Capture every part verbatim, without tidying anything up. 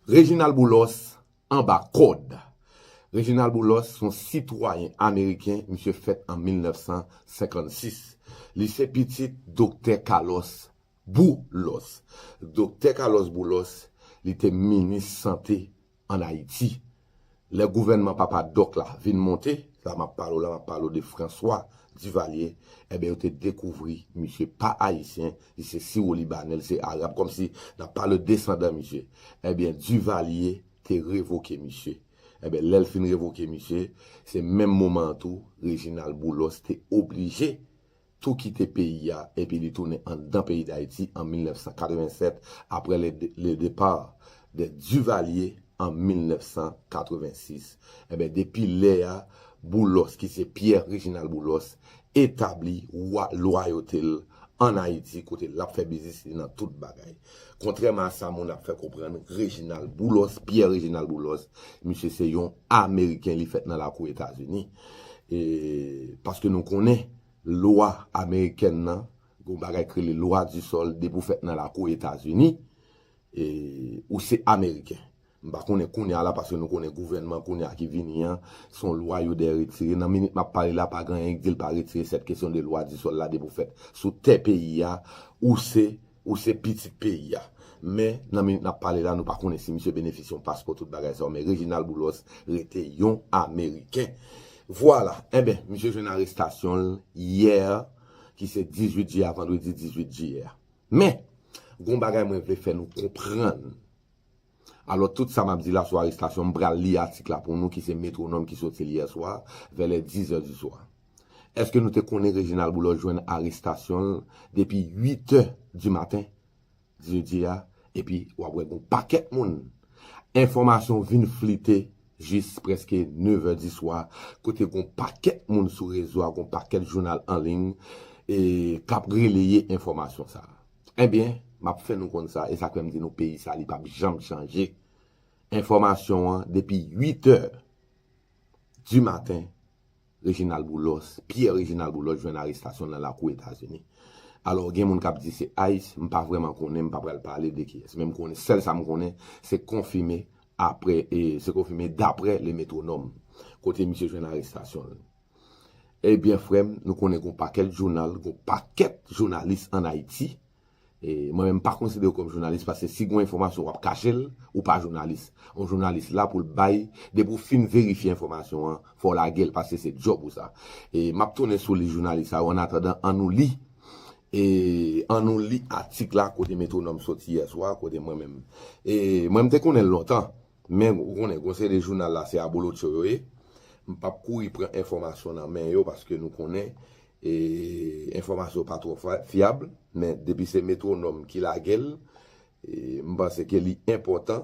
Reginald Boulos anba kòd. Reginald Boulos se yon sitwayen ameriken, misye fèt an mil nèf san senkannsis. Li se pitit Doktè Carlos Boulos. Doktè Carlos Boulos, li te minis sante ann Ayiti. Lè gouvènman Papa Dòk la vin monte, la m ap pale w la, m ap pale w de François Duvalier, ebyen, yo te dekouvri misye pa ayisyen, li se siwo libanè, li se arab, kòmsi n ap pale desandan misye. Ebyen, Duvalier te revoke misye. Ebyen, lè l fin revoke misye, se menm moman an tou, Reginald Boulos te oblije tou kite peyi a, epi li tounen anndan peyi Dayiti an mil nèf san katrevennsèt, apre le, le départ de Duvalier an mil nèf san katrevensis. Ebyen, depi lè a, Boulos, ki se Pierre Reginald Boulos, etabli wa, lwayote l ann Ayiti, kote l ap fè biznis li nan tout bagay. Kontrèman a sa moun ap fè konprann, Reginald Boulos, Pierre Reginald Boulos, misye se yon Ameriken, li fèt nan lakou Etazini. E, paske nou konnen, lwa amerikèn nan, gon bagay k rele lwa di sòl, depi w fèt nan lakou Etazini, e, ou se Ameriken. M pa konnen kounye a la, paske nou konnen gouvènman kounye a ki vini an, se yon lwa yo dè retire. Nan minit m ap pale la, pa gen anyen ki di l pa retire cette question de lwa di sòl la, depi w fèt sou tè peyi a, ou se, ou se pitit peyi a. Men, nan minit n ap pale la, nou pa konnen si misye benefisye yon paspò, tout bagay sa yo, men Reginald Boulos rete yon Ameriken. Vwala. Enben, misye jwenn arestasyon l yè, ki se dizuit jiyè, vandredi dizuit jiyè. Men, gon bagay mwen vle fè nou konprann. Alò, tout sa m ap di la sou arestasyon, m pral li atik la pou nou, ki se Metwonòm ki soti l yè swa, vè lè diz è di swa. Èske nou te konnen Reginald Boulos jwenn arestasyon l depi uit è di maten, jodi a, epi w ap wè gon pakèt moun. Enfòmasyon vin flite jis prèske nèf è di swa, kote gon pakèt moun sou rezo a, gon pakèt jounal an liy, e, k ap releye enfòmasyon sa a. Ebyen, m ap fè nou konn sa, e sa k fè m di nou peyi sa, li p ap janm chanje. Enfòmasyon an, depi uit è di maten, Reginald Boulos, Pierre Reginald Boulos jwenn arestasyon nan lakou Etazini. Alò, gen moun k ap di se ICE, m pa vrèman konnen, m pa pral pale de kiyès. Men m konnen, sèl sa m konnen, se konfime apre, e, se konfime daprè Le Metronome, kote misye jwenn arestasyon l. Ebyen, frè m, nou konnen gon pakèt jounal, gon pakèt jounalis ann Ayiti. E, mwen menm, m pa konsidere w kòm jounalis, paske si gon enfòmasyon w ap kache l, ou pa jounalis. Yon jounalis la pou l bay, depi w fin verifye enfòmasyon an, fò w lage l, paske se djòb ou sa. E, m ap tounen sou li jounalis sa yo, annatandan, ann nou li. E, ann nou li atik la, kote Metwonòm soti yè swa, kote mwen menm. E, mwen, m te konnen l lontan. Men, ou konnen, gon seri de jounal la, se abolotcho yo ye. M p ap kouri pran enfòmasyon nan men yo, paske nou konnen, e, enfòmasyon pa twò fa-, fyab, men depi se Metwonòm ki lage l, e, m panse ke li enpòtan.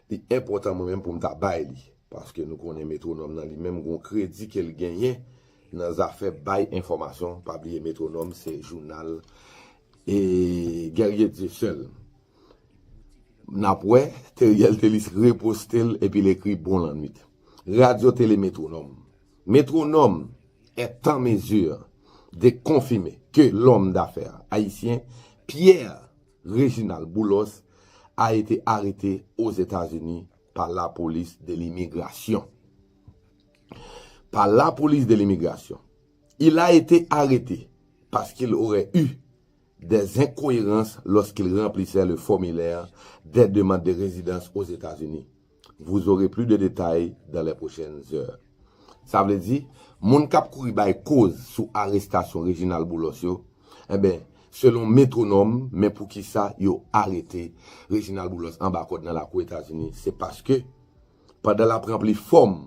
Li enpòtan mwen menm pou m ta bay li, paske nou konnen Metwonòm nan li menm gon kredi ke l genyen nan zafè bay enfòmasyon. Pa bliye Metwonòm se jounal, e, Guerrier Dieuseul. N ap wè, Theriel Thelus reposte l epi l ekri bon lannwit. Radio Télé Métronome. Métronome est en mesure de confirmer que l'homme d'affaires haïtien Pierre Réginald Boulos a été arrêté aux États-Unis par la police de l'immigration. Par la police de l'immigration. Il a été arrêté parce qu'il aurait eu des incohérences lorsqu'il remplissait le formulaire des demandes de résidence aux États-Unis. Vous aurez plus de détails dans les prochaines heures. Sa vle di, moun k ap kouri bay koz sou arestasyon Reginald Boulos yo, enben, selon Metwonòm, men poukisa yo arete Reginald Boulos anba kòd nan lakou Etazini, se paske pandan l ap ranpli fòm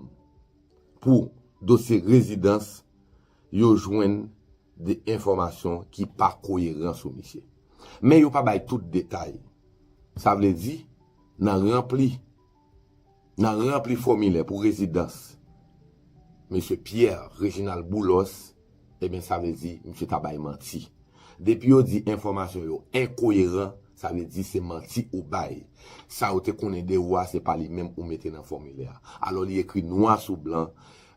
pou dosye rezidans, yo jwenn de enfòmasyon ki pa koyeran sou misye. Men yo pa bay tout detay. Sa vle di, nan ranpli, nan ranpli fòmilè pou rezidans mesye Pierre Reginald Boulos, ebyen, sa vle di, misye ta bay manti. Depi yo di enfòmasyon yo enkoyeran, sa vle di se manti ou bay. Sa yo te konnen de ou a, se pa li menm ou mete nan fòmilè a. Alò, li ekri nwa sou blan,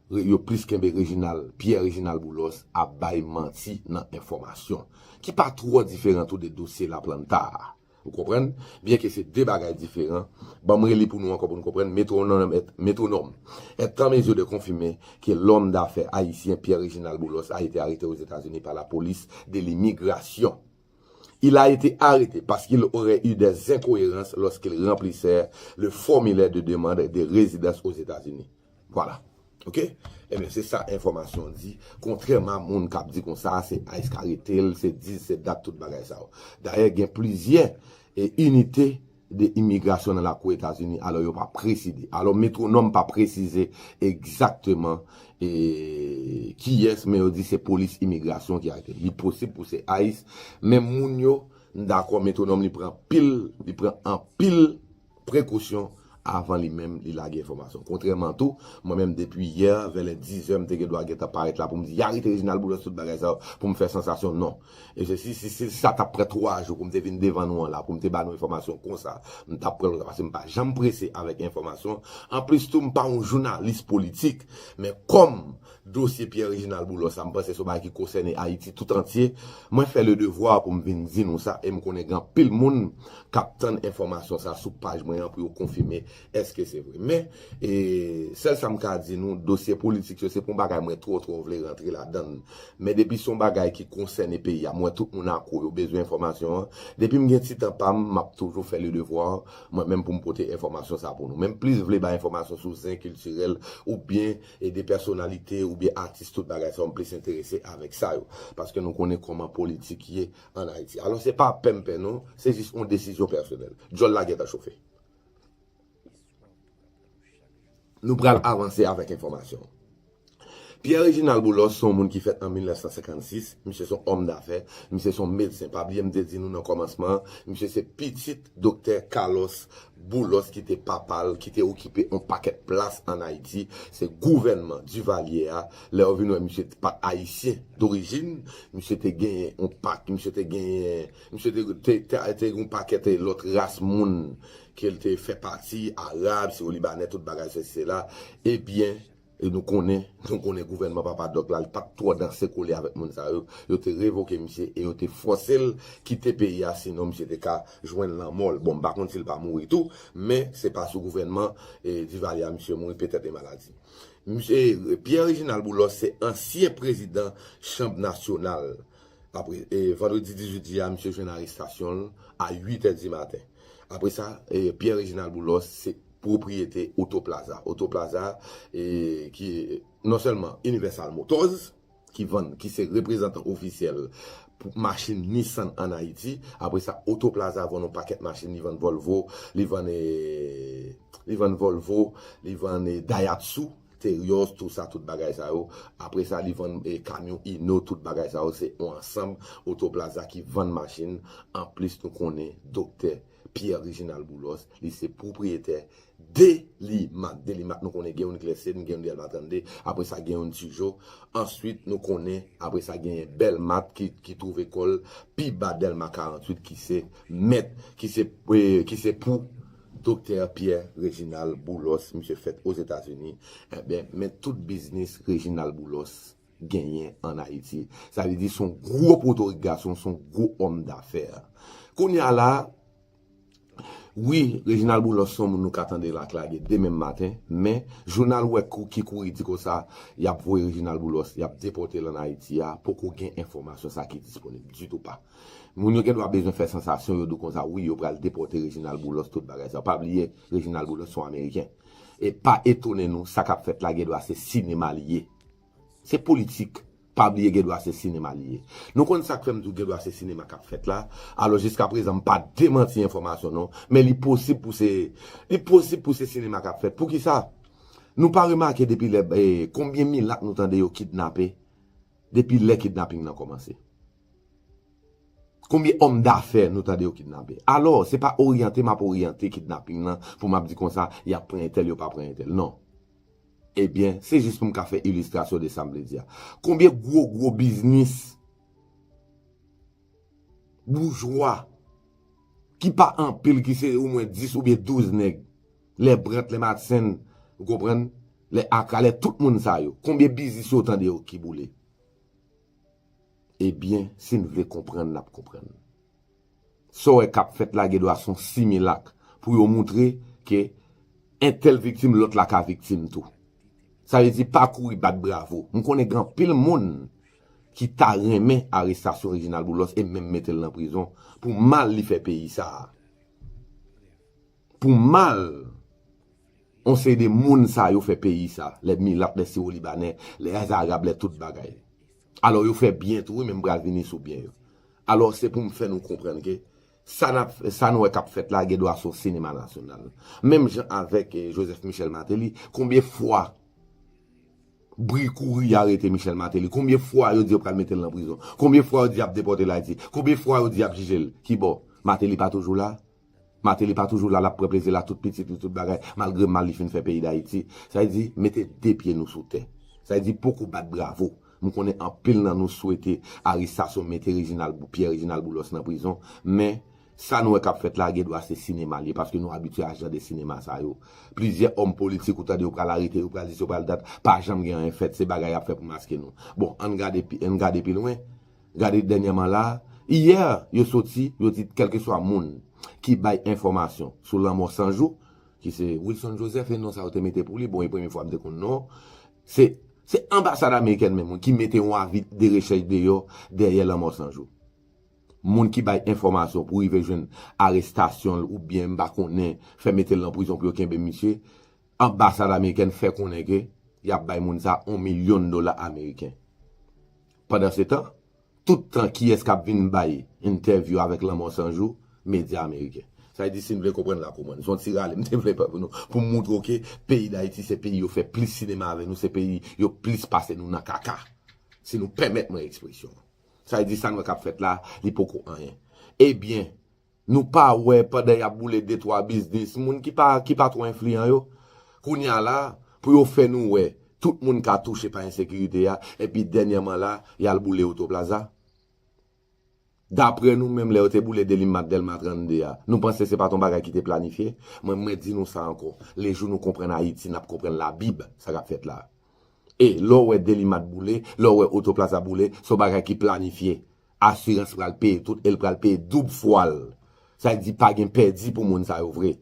re-, yo plis kenbe Reginald, Pierre Reginald Boulos ap bay manti nan enfòmasyon, ki pa twò diferan tou de dosye Laplanta a. Ou konprann? Byenke se de bagay diferan. Ban m reli pou nou ankò pou nou konprann. Métronome est, Métronome est en mesure de confirmer que l'homme d'affaires haïtien Pierre Réginald Boulos a été arrêté aux États-Unis par la police de l'immigration. Il a été arrêté parce qu'il aurait eu des incohérences lorsqu'il remplissait le formulaire de demande de résidence aux États-Unis. Vwala. Oke? Ebyen, se sa enfòmasyon an di. Kontrèman a moun k ap di konsa, se ICE k arete l, se dis, se dat, tout bagay sa yo. Dayè, gen plizyè e, inite de imigrasyon nan lakou Etazini, alò yo pa presize. Alò, Métronome pa presize egzakteman e, kiyès, men yo di se polis imigrasyon ki arete l. Li posib pou se ICE, men moun yo, m dakò, Métronome li pran pil, li pran anpil prekosyon avan li menm li lage enfòmasyon. Kontrèman tou, mwen menm depi yè, vè lè dizè, m te gen dwa gentan parèt la pou m di, "Y arete Reginald Boulos, tout bagay sa yo, pou m fè sansasyon." Non. E se si, si, si sa t ap pran twa jou pou m te vin devan nou an la, pou m te ba nou enfòmasyon konsa, m t ap pran l konsa, paske m pa janm prese avèk enfòmasyon. Anplis tou, m pa yon jounalis politik, men kòm dosye Pierre Reginald Boulos sa, m panse se yon bagay ki konsène Ayiti tout antye. Mwen fè le devwa pou m vin di nou sa, e m konnen gen anpil moun k ap tann enfòmasyon sa sou paj mwen an pou yo konfime èske se vre. Men, e, sèl sa m ka di nou, dosye politik yo, se pa yon bagay mwen twò, twò vle rantre ladan l. Men depi se yon bagay ki konsène peyi a, m wè tout moun akwo, yo bezwen enfòmasyon an. Depi m gen ti tan pa m, m ap toujou fè le devwa, mwen menm pou m pote enfòmasyon sa pou nou. Men m plis vle bay enfòmasyon sou zen kiltirèl, oubyen e de pèsonalite oubyen atis, tout bagay sa yo, m plis enterese avèk sa yo. Paske nou konnen kòman politik ye ann Ayiti. Alò, se pa pè m pè non, se jis yon desizyon pèsonèl. Djòl la gentan chofe. Nou pral avanse avèk enfòmasyon. Pierre Reginald Boulos se yon moun ki fèt an mil nèf san senkannsis, misye se yon òm dafè, misye se yon medsen. Pa bliye m te di nou nan kòmansman an, misye se pitit doktè Carlos Boulos ki te papa l, ki te okipe yon pakèt plas ann Ayiti. Se gouvènman Duvalier a, lè yo vin wè misye pa t ayisyen dorijin, misye te genyen yon pak, misye te genyen, misye te, te, te, te gen yon pakèt lòt ras moun ke l te fè pati, arab, siro libanè, tout bagay sesi sela. Ebyen, e nou konnen, nou konnen gouvènman Papa Dòk la, li pa t twò danse kole avèk moun sa yo. Yo te revoke misye e yo te fòse l kite peyi a, sinon misye te ka jwenn lanmò l. Bon, m pa konn si l pa mouri tou, men se pa sou gouvènman, e, Duvalier a misye mouri, petèt de maladi. Misye, Pierre Reginald Boulos se ansyen prezidan Chanm Nasyonal. Apre, e, vandredi dizuit jiyè a, misye jwenn arestasyon l a uit è di maten. Apre sa, e, Pierre Reginald Boulos se pwopriyete Auto Plaza. Auto Plaza, e, ki non sèlman Universal Motors, ki vann, ki se reprezantan ofisyèl pou machin Nissan ann Ayiti. Apre sa, Auto Plaza vann yon pakèt machin, li vann Volvo, li vann, e, li vann Volvo, li vann, e, Daihatsu, Terios, tou sa, tout bagay sa yo. Apre sa, li vann, e, kamyon Hino, tout bagay sa yo. Se yon ansanm Auto Plaza ki vann machin. Anplis, nou konnen doktè Pierre Reginald Boulos, li se pwopriyetè Delimat. Delimat, nou konnen gen yon Clèsèn, gen yon Dèlma trannde, apre sa gen yon Tijo. Answit, nou konnen, apre sa genyen Bèlmat ki, ki twouve kò l pi ba Dèlma karanntuit, ki se mèt, ki se, e, ki se pou doktè Pierre Reginald Boulos, misye fèt Ozetazini. Ebyen, men tout biznis Reginald Boulos genyen ann Ayiti. Sa vle di se yon gwo potorik gason, se yon gwo òm dafè. Kounye a la, wi, Reginald Boulos se yon moun nou ka tande l ak lage demen maten, men jounal wè kou, ki kouri di konsa, y ap voye Reginald Boulos, y ap depòte l ann Ayiti a, poko gen enfòmasyon sa ki disponib ditou pa. Moun yo gen dwa bezwen fè sansasyon, yo di w konsa, wi, yo pral depòte Reginald Boulos, tout bagay sa. Pa bliye, Reginald Boulos se yon Ameriken. E pa etone nou, sa k ap fèt la gen dwa se sinema li ye. Se politik. Pa bliye gen dwa se sinema li ye. Nou konn sa k fè m di w gen dwa se sinema k ap fèt la. Alò, jiskaprezan, m pa demanti enfòmasyon non. Men li posib pou se, li posib pou se sinema k ap fèt. Poukisa? Nou pa remake depi lè, e, konbyen milat nou tande yo kidnape? Depi lè kidnaping nan kòmanse? Konbyen òm dafè nou tande yo kidnape? Alò, se pa oryante m ap oryante kidnaping nan pou m ap di konsa, y ap pran entèl, yo pa pran entèl. Non. Ebyen, se jis pou m ka fè ilistrasyon de sa m vle di a. Konbyen gwo, gwo biznis boujwa ki pa anpil, ki se omwen dis oubyen douz nèg, lè Brant, lè Madsen, ou konprann, lè Akra, lè tout moun sa yo, konbyen biznis yo tande yo ki boule? Ebyen, si n vle konprann, n ap konprann. Sa w wè k ap fèt la gen dwa se yon similak pou yo moutre ke entèl viktim, lòt la ka viktim tou. Sa vle di pa kouri bat bravo. M konnen gen anpil moun ki ta renmen arestasyon Reginald Boulos e menm mete l nan prizon pou mal li fè peyi sa a. Pou mal yon seri de moun sa yo fè peyi sa, lè milat, lè siwo libanè, lè arab, lè tout bagay. Alò yo fè byen tou wi, men m pral vini sou byen yo. Alò se pou m fè nou konprann ke sa n ap, sa nou wè k ap fèt la gen dwa se yon sinema nasyonal. Menm jan avèk eh, Joseph Michel Martelly, konbyen fwa bri kouri arete Michel Martelly? Konbyen fwa yo di yo pral mete l nan prizon? Konbyen fwa yo di y ap depòte l Ayiti? Konbyen fwa yo di y ap jije l? Kibò? Martelly pa toujou la? Martelly pa toujou la, l ap pran plezi l a tout pitit li, tout bagay, malgre mal li fin fè peyi Dayiti. Sa vle di, mete de pye nou sou tè. Sa vle di, poko bat bravo. M konnen anpil nan nou swete arestasyon mete Reginald, Pierre Reginald Boulos nan prizon, men sa nou wè k ap fèt la gen dwa se sinema li ye, paske nou abitye a jan de sinema sa yo. Plizyè òm politik ou tande yo pral arete, yo pral dis, yo pral dat, pa janm gen anyen fèt, se bagay y ap fè pou maske nou. Bon, ann gade pi, ann gade pi lwen. Gade dènyèman la, yè, yo soti, yo di kèlkeswa moun ki bay enfòmasyon sou lanmò Sanjou, ki se Wilson Joseph, e non sa yo te mete pou li, bon, e premye fwa m te konn non, se, se anbasad amerikèn menm wi, ki mete yon avi de rechèch deyò dèyè lanmò Sanjou. Moun ki bay enfòmasyon pou rive jwenn arestasyon l oubyen m pa konnen fè mete l nan prizon pou yo kenbe misye, anbasad amerikèn fè konnen ke y ap bay moun sa yon milyon dola ameriken. Pandansetan, tout tan kiyès k ap vin bay entèvyou avèk lanmò Sanjou? Medya ameriken. Sa vle di si n vle konprann n a konprann. Se yon ti rale m te vle fè pou nou, pou m moutre w ke peyi Dayiti se peyi yo fè plis sinema avè nou, se peyi yo plis pase nou nan kaka. Si nou pèmèt mwen ekspresyon an. Sa vle di sa n wè k ap fèt la, li poko anyen. Ebyen, nou pa wè pandan y ap boule de twa biznis, moun ki pa, ki pa twò enfliyan yo. Kounye a la, pou yo fè nou wè, tout moun ka touche pa ensekirite a, epi dènyèman la, y al boule Oto Plaza. Daprè nou menm, lè yo te boule Delimat Dèlma trannde a, nou panse se pa t yon bagay ki te planifye? Mwen, mwen di nou sa ankò, lejou nou konprann Ayiti, n ap konprann Labib, sa k ap fèt la. E lè w wè Delimat boule, lè w wè Oto Plaza boule, se yon bagay ki planifye. Asirans pral peye tout, e l pral peye doub fwa l. Sa vle di pa gen pèdi pou moun sa yo vre.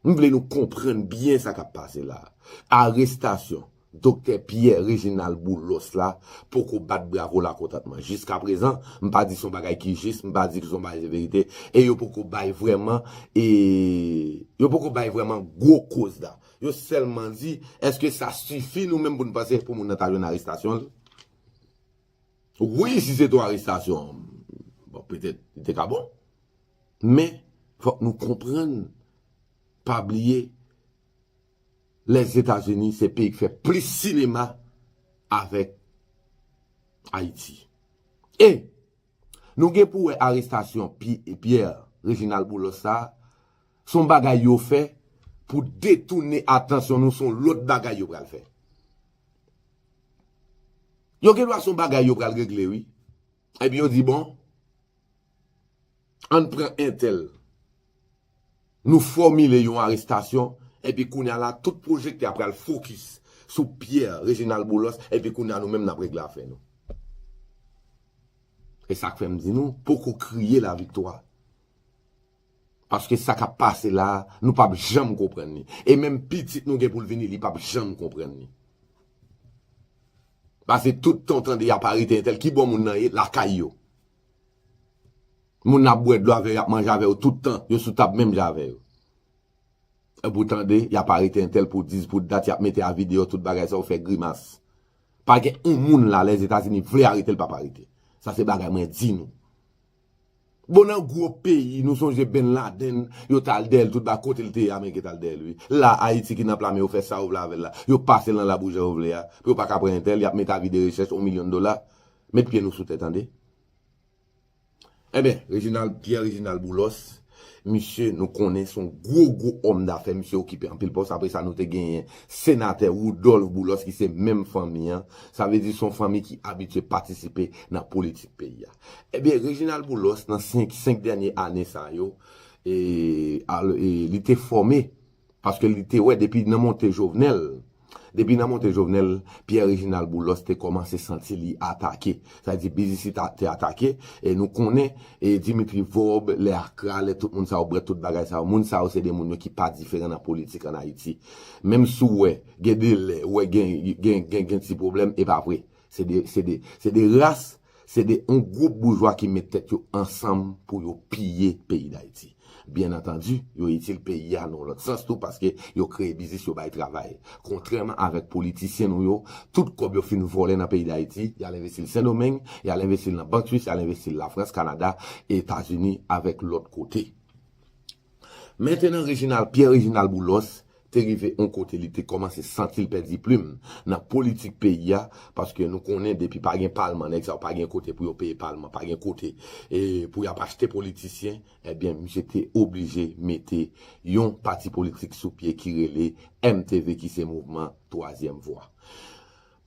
M vle nou konprann byen sa k ap pase la. Arestasyon Doktè Pierre Reginald Boulos la poko bat bravo lakontantman. Jiskaprezan, m pa di se yon bagay ki jis, m pa di se yon bagay de verite, e yo poko bay vrèman, e yo poko bay vrèman gwo koz la. Yo sèlman di, èske sa sifi nou menm pou n panse pou moun nan ta jwenn arestasyon l? Wi, si se te yon arestasyon, bon, petèt, li te ka bon. Men, fòk nou konprann, pa bliye, Lèzetazini se peyi ki fè plis sinema avèk Ayiti. E nou gen pou wè arestasyon Pi- Pierre Reginald Boulos sa, se yon bagay yo fè pou detounen atansyon nou sou yon lòt bagay yo pral fè. Yo gen dwa se yon bagay yo pral regle, wi. Epi yo di, bon, ann pran entèl. Nou fòmile yon arestasyon, epi kounye a la, tout pwojektè a pral fokis sou Pierre Reginald Boulos, epi kounye a nou menm n ap regle afè nou. E sa k fè m di nou, poko kriye laviktwa. Paske sa k ap pase la a, nou p ap janm konprann li. E menm pitit nou gen pou l vini, li p ap janm konprann li. Paske tout tan w tande y ap arete entèl, ki bò moun nan ye? Lakay yo. Moun nan ap bwè dlo avè yo, y ap manje avè yo tout tan, yo sou tab menm jan avè yo. Epi w tande, y ap arete entèl pou dis, pou dat, y ap mete avi deyò, tout bagay sa yo fè grimas. Pa gen yon moun la, Lèzetazini vle arete l, p ap arete. Sa se bagay mwen di nou. Bon, nan gwo peyi, nou sonje Ben Laden, yo t al dèyè l tout ba kote l te ye, Ameriken t al dèyè l, wi. La, Ayiti ki nan pla men yo fè sa yo vle avè l la. Yo pase l nan labou jan yo vle a. Pou yo pa ka pran entèl, y ap mete avi de rechèch, yon milyon dola. Met pye nou sou tè, tande. Enben, Reginald, Pierre Reginald Boulos, misye, nou konnen se yon gwo, gwo òm dafè, misye okipe anpil pòs. Apre sa, nou te genyen senatè Rudolph Boulos, ki se menm fanmi an. Sa vle di se yon fanmi ki abitye patisipe nan politik peyi a. Ebyen, Reginald Boulos, nan senk, senk dènye ane sa yo, e, al, e, li te fòme, paske li te wè depi nan monte Jovenel, Depi nan monte Jovenel, Pierre Reginald Boulos te kòmanse santi li atake. Sa di biznis li ta- te atake, e nou konnen, e Dimitri Vorbe, lè Akra, lè tout moun sa yo, Brèt, tout bagay sa yo, moun sa yo se de moun yo ki pa diferan nan politik ann Ayiti. Menm si w wè, gen de lè, w wè gen, gen, gen, gen ti pwoblèm, e pa vre. Se de, se de, se de ras, se de yon gwoup boujwa ki met tèt yo ansanm pou yo piye peyi Dayiti. Byen antandi, yo itil peyi a nan yon lòt sans tou paske yo kreye biznis, yo bay travay. Kontrèman avèk politisyen nou yo, tout kòb yo fin vòlè nan peyi Dayiti, y al envesti l Sendomeng, y al envesti l nan bank swis, y al envesti l Lafrans, Kanada, Etazini avèk lòt kote. Mentenan Reginald, Pierre Reginald Boulos te rive yon kote li te kòmanse santi l pèdi plim nan politik peyi a, paske nou konnen depi pa gen palman, nèg sa yo pa gen kote pou yo peye palman, pa gen kote e pou y ap achte politisyen, ebyen, misye te oblije mete yon pati politik sou pye ki rele M T V, ki se Mouvman Twazyèm Vwa.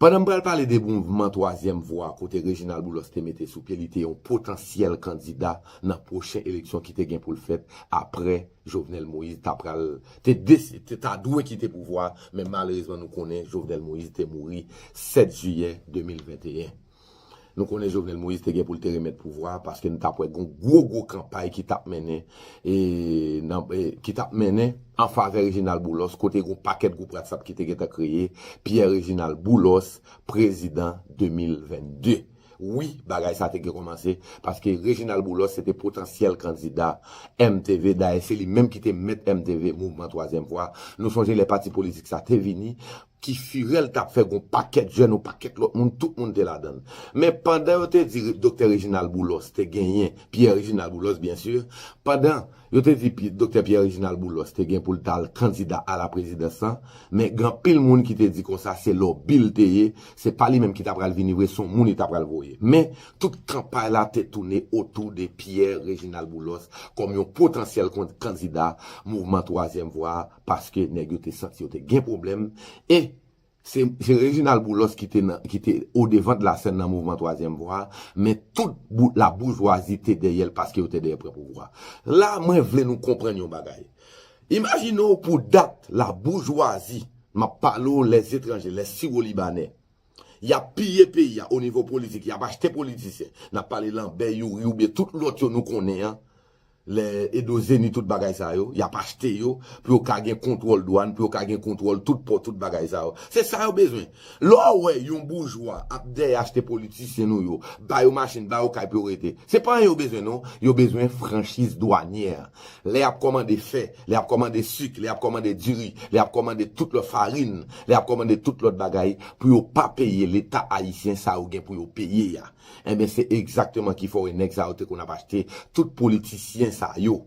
Pandan m pral pale de mouvman Twazyèm Vwa, kote Reginald Boulos te mete sou pye, li te yon potansyèl kandida nan pwochen eleksyon ki te gen pou l fèt apre Jovenel Moïse ta pral, te desi- te ta dwe kite pouvwa, men malerezman nou konnen Jovenel Moïse te mouri sèt jiyè de mil venteyen. Nou konnen Jovenel Moïse te gen pou l te remèt pouvwa paske nou t ap wè gon gwo gwo kanpay ki t ap mennen e, nan, e, ki t ap mennen an favè Reginald Boulos, kote gon pakèt gwoup WhatsApp ki te gentan kreye, Pierre Reginald Boulos, prezidan de mil vennde. Wi, bagay sa te gen kòmanse, paske Reginald Boulos se te potansyèl kandida M T V, dayè se li menm ki te mèt M T V, Mouvman Twazyèm Vwa. Nou sonje lè pati politik sa te vini, ki firèl t ap fè gon pakèt jèn, yon pakèt lòt moun, tout moun te ladan l. Men pandan yo te di Doktè Reginald Boulos te genyen, Pierre Reginald Boulos, byen si, pandan yo te di Pi- Doktè Pierre Reginald Boulos te gen pou l t al kandida a la prezidans lan, men gen anpil moun ki te di konsa se lòbi l te ye, se pa li menm ki ta pral vini vre, se yon moun li ta pral voye. Men tout kanpay la te tounen otou de Pierre Reginald Boulos kòm yon potansyèl kon- kandida Mouvman Twazyèm Vwa, paske nèg yo te santi yo te gen pwoblèm, e se, se Reginald Boulos ki te, nan, ki te odevan de la sèn nan Mouvman Twazyèm Vwa, men tout bou- laboujwazi te dèyè l paske yo te dèyè pran pouvwa. La, mwen vle nou konprann yon bagay. Imajine w pou dat laboujwazi, m ap pale w lèzetranje, lè siwo libanè, y ap piye peyi a o nivo politik, y ap achte politisyen. N ap pale Lanbè, Youri oubyen tout lòt yo nou konnen an. Lè Edo Zeni, tout bagay sa yo, y ap achte yo pou yo ka gen kontwòl dwàn, pou yo ka gen kontwòl tout pò, tout bagay sa yo. Se sa yo bezwen. Lè w wè yon boujwa ap dèyè achte politisyen nou yo, ba yo machin, ba yo kay pou yo rete, se pa anyen yo bezwen non, yo bezwen franchiz dwanyè. Lè y ap kòmande fè, lè y ap kòmande sik, lè y ap kòmande diri, lè y ap kòmande tout lòt farin, lè y ap kòmande tout lòt bagay pou yo pa peye Leta ayisyen sa yo gen pou yo peye a. Enben, se egzakteman ki fè w wè nèg sa yo te konn ap achte tout politisyen sa yo.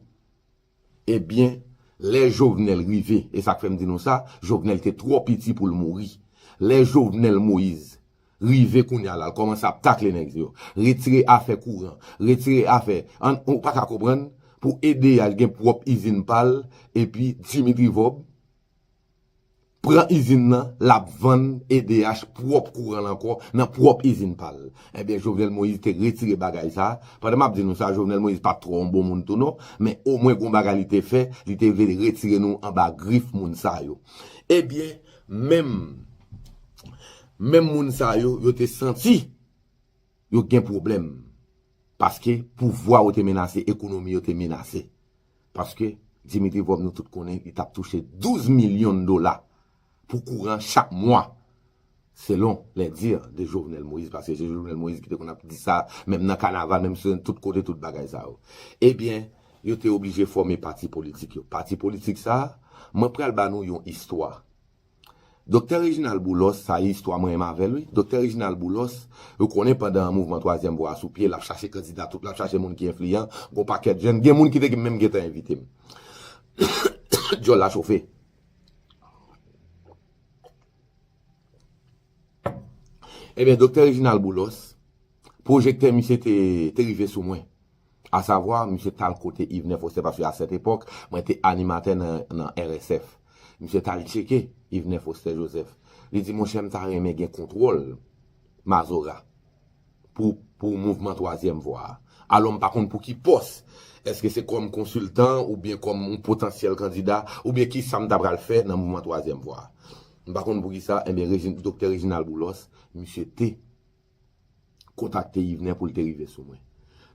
Ebyen, lè Jovenel rive, e sa k fè m di nou sa, Jovenel te twò piti pou l mouri. Lè Jovenel Moïse rive kounye a la, l kòmanse ap takle nèg yo, retire afè kouran, retire afè, an, ou pa ka konprann, pou E D H gen pwòp izin pa l, epi Dimitri Vorbe pran izin nan, l ap vann E D H pwòp kouran l ankò nan pwòp izin pa l. Ebyen, Jovenel Moïse te retire bagay sa. Pandan m ap di nou sa, Jovenel Moïse pa t twò yon bon moun tou non, men omwen gon bagay li te fè, li te vle retire nou anba grif moun sa yo. Ebyen, menm, menm moun sa yo, yo te santi yo gen pwoblèm. Paske pouvwa yo te menase, ekonomi yo te menase. Paske Dimitri Vorbe, nou tout konnen, li t ap touche douz milyon dola pou kouran chak mwa, selon les dires de Jovenel Moïse, paske se Jovenel Moïse ki te konn ap di sa, menm nan kanaval, menm sou tout kote, tout bagay sa yo. Ebyen, yo te oblije fòme pati politik yo. Pati politik sa, mwen pral ba nou yon istwa. Doktè Reginald Boulos, sa e istwa mwen menm avè l, wi. Doktè Reginald Boulos, ou konnen pandan mouvman Twazyèm Vwa a sou pye, l ap chache kandida tout, l ap chache moun ki enfliyan, gon pakèt jèn, gen moun ki te menm gentan envite m. Djòl la chofe. Ebyen, Doktè Reginald Boulos, pwojektè misye te, te rive sou mwen. Asavwa, misye t al kote Yvenè Foster, paske a sèt epòk, mwen te animatè nan, nan R S F. Misye t al tcheke Yvenè Foster Joseph. Li di, monchè, m ta renmen gen kontwòl Mazora pou, pou mouvman Twazyèm Vwa a. Alò, m pa konn pou ki pòs. Èske se kòm konsiltan oubyen kòm yon potansyèl kandida oubyen kisa m ta pral fè nan mouvman Twazyèm Vwa a? M pa konn poukisa, enben, Regi-, Doktè Reginald Boulos, misye te kontakte Yvenè pou l te rive sou mwen.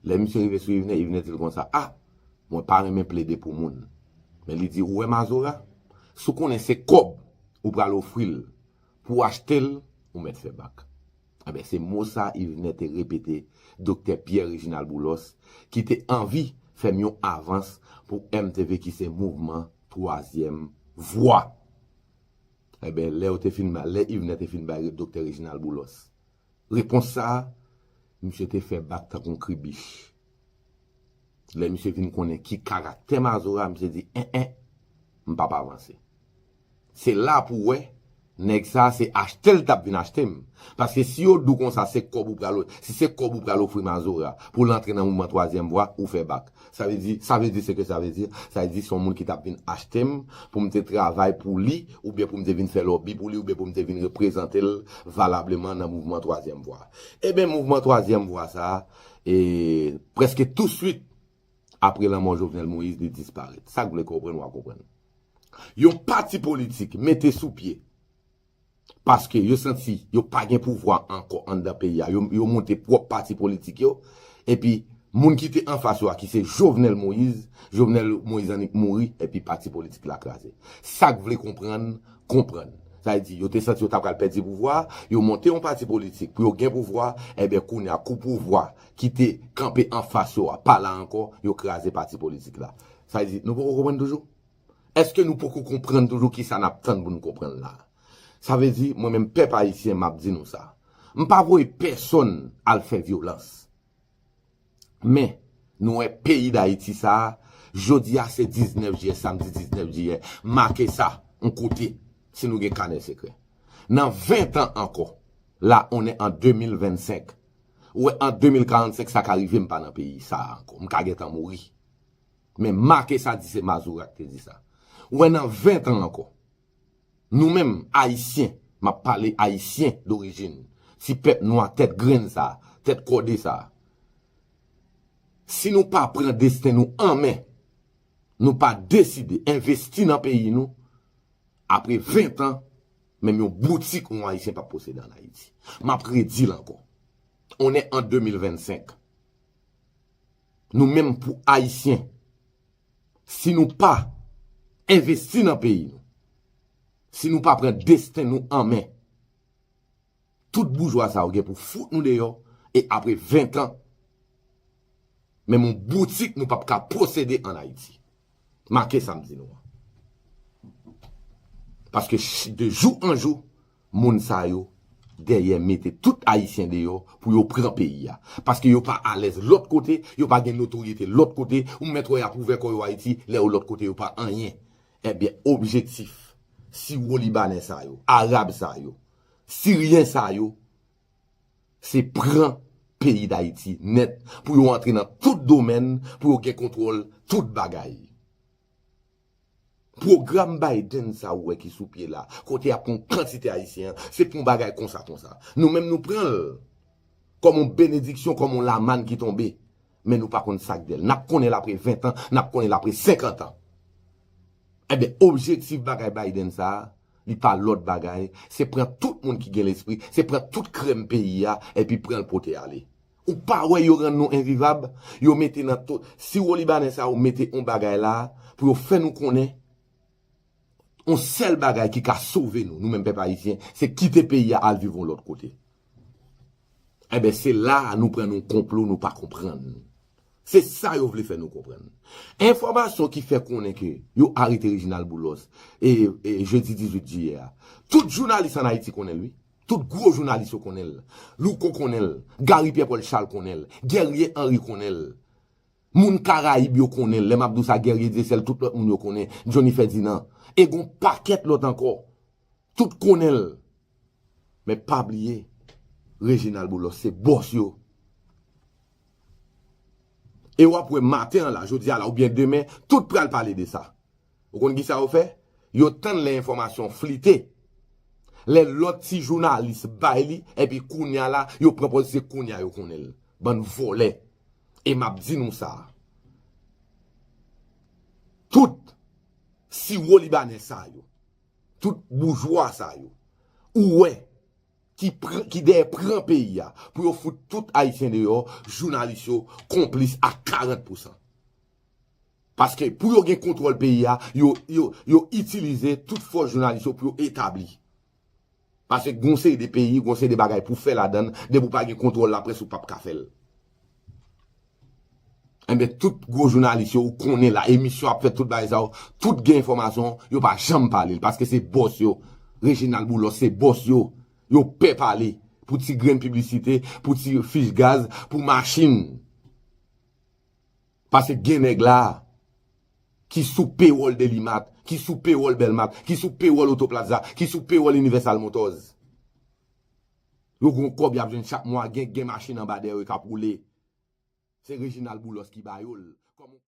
Lè misye rive sou Yvenè, Yvenè di l konsa, a, mwen pa renmen plede pou moun. Men li di, ou wè Mazora, si w konnen se kòb ou pral ofri l pou w achte l, ou mèt fè bak. Enben, se mo sa Yvenè te repete, Doktè Pierre Reginald Boulos, ki te anvi fè m yon avans pou M T V ki se mouvman twazyèm vwa. Enben, lè yo te fin ba, lè Yvenè te fin bay Doktè Reginald Boulos repons sa a, misye te fè bak tankou yon kribich. Lè misye vin konnen ki karaktè Mazora, misye di, en, en, m p ap avanse. Se la pou w wè, nèg sa a se achte l t ap vin achte m. Paske si yo di w konsa se kòb ou pral, si se kòb ou pral ofri Mazora pou l antre nan mouvman twazyèm vwa, ou fè bak. Sa vle di, sa vle di se ke sa vle di, sa vle di se yon moun ki t ap vin achte m pou m te travay pou li, oubyen pou m te vin fè lòbi pou li, oubyen pou m te vin reprezante l valableman nan mouvman twazyèm vwa. Ebyen, mouvman twazyèm vwa sa a, e, prèske touswit apre lanmò Jovenel Moïse, li disparèt. Sa k vle konprann, w a konprann. Yon pati politik mete sou pye, paske yo santi yo pa gen pouvwa ankò anndan peyi a, yo, yo monte pwòp pati politik yo, epi moun ki te anfas yo a, ki se Jovenel Moïse, Jovenel Moïse annik mouri, epi pati politik la kraze. Sa k vle konprann, konprann. Sa vle di, yo te santi yo ta pral pèdi pouvwa, yo monte yon pati politik pou yo gen pouvwa, ebyen kounye a kou pouvwa ki te kanpe anfas yo a pa la ankò, yo kraze pati politik la. Sa vle di, nou poko konprann toujou? Èske nou poko konprann toujou kisa n ap tann pou n konprann la? Sa vle di, mwen menm pèp ayisyen, m ap di nou sa. M pa voye pèsonn al fè vyolans. Men, nou wè peyi Dayiti sa a, jodi a se diznèf jiyè, samdi diznèf jiyè. Make sa, yon kote, si nou gen kanè sekrè. Nan ven tan ankò, la, on est en deux mille vingt-cinq. Ou wè, an de mil karannsenk, sa ka rive, m pa nan peyi sa a ankò. M ka gentan mouri. Men make sa, di se Mazora ki te di sa. Ou wè, nan ven tan ankò, nou menm, Ayisyen, m ap pale Ayisyen dorijin, ti pèp nwa tèt grenn sa, tèt kòde sa, si nou pa pran desten nou an men, nou pa deside envesti nan peyi nou, apre ven tan, menm yon boutik yon Ayisyen p ap posede ann Ayiti. M ap redi l ankò. On est en deux mille vingt-cinq. Nou menm pou Ayisyen, si nou pa envesti nan peyi nou, si nou pa pran desten nou an men, tout boujwa sa yo gen pou fout nou deyò, e apre ven tan, menm yon boutik nou p ap ka posede ann Ayiti. Make sa m di nou an. Paske ch-, de jou an jou, moun sa yo dèyè mete tout Ayisyen deyò pou yo pran peyi a. Paske yo pa alèz lòt kote, yo pa gen notoryete lòt kote, ou mèt wè y ap ouvè kò yo Ayiti, lè yo lòt kote yo pa anyen. Ebyen, objektif siwo libanè sa yo, arab sa yo, siryen sa yo, se pran peyi Dayiti nèt, pou yo antre nan tout domèn, pou yo gen kontwòl tout bagay. Pwogram Biden sa ou wè ki sou pye la, kote y ap pran kantite Ayisyen an, se pou yon bagay konsa, konsa. Nou menm nou pran l kòm yon benediksyon, kòm yon lamann ki tonbe. Men nou pa konn sa k dèyè l. N ap konnen l apre ven tan, n ap konnen l apre senkant an. Ebyen, objektif bagay Biden sa a, li pa lòt bagay, se pran tout moun ki gen lespri, se pran tout krèm peyi a, epi pran l pote ale. Ou pa wè yo rann nou envivab? Yo mete nan tout, siwo libanè sa yo mete yon bagay la pou yo fè nou konnen yon sèl bagay ki ka sove nou, nou menm pèp ayisyen, se kite peyi a al viv yon lòt kote. Enben, se la a nou pran yon konplo nou pa konprann. Se sa yo vle fè nou konprann. Enfòmasyon ki fè konnen ke yo arete Reginald Boulos e, e jedi dizuit jiyè a. Tout jounalis ann Ayiti konnen l, wi. Tout gwo jounalis yo konnen l. Louko konnen l. Gary Pierre Paul Charles konnen l. Guerrier Henry konnen l. Moun Karayib yo konnen l. Lè m ap di w sa, Guerrier Dieuseul, tout lòt moun yo konnen. Johnny Ferdinand. E gon pakèt lòt ankò. Tout konnen l. Men pa bliye, Reginald Boulos se bòs yo. E w ap wè maten an la, jodi a la, oubyen demen, tout pral pale de sa. Ou konn kisa yo fè? Yo tann lè enfòmasyon flite. Lè lòt ti jounalis bay li, epi kounye a la, yo pran pòz se kounye a yo konnen l. Bann vòlè. E m ap di nou sa. Tout siwo libanè sa yo, Tout boujwa sa yo ou wè ki, pran, ki dèyè pran peyi a pou yo fout tout Ayisyen deyò, jounalis yo konplis a karant pousan. Paske pou yo gen kontwòl peyi a, yo, yo, yo itilize tout fòs jounalis yo pou yo etabli. Paske gon seri de peyi, gon seri de bagay pou fè ladann, depi w pa gen kontwòl laprès ou p ap ka fè l. Enben, tout gwo jounalis yo ou konnen la, emisyon ap fèt, tout bagay sa yo, tout gen enfòmasyon, yo pa janm pale l, paske se bòs yo. Reginald Boulos se bòs yo. Yo pè pale pou ti grenn piblisite, pou ti fich gaz, pou machin. Paske gen nèg la ki sou pewòl Delimat, ki sou pewòl Bèlmat, ki sou pewòl Otoplaza, ki sou pewòl Universal Motors. Yo gon kòb y ap jwenn chak mwa, gen, gen machin anba dèyè yo k ap woule. Se Reginald Boulos ki ba yo l. Kòm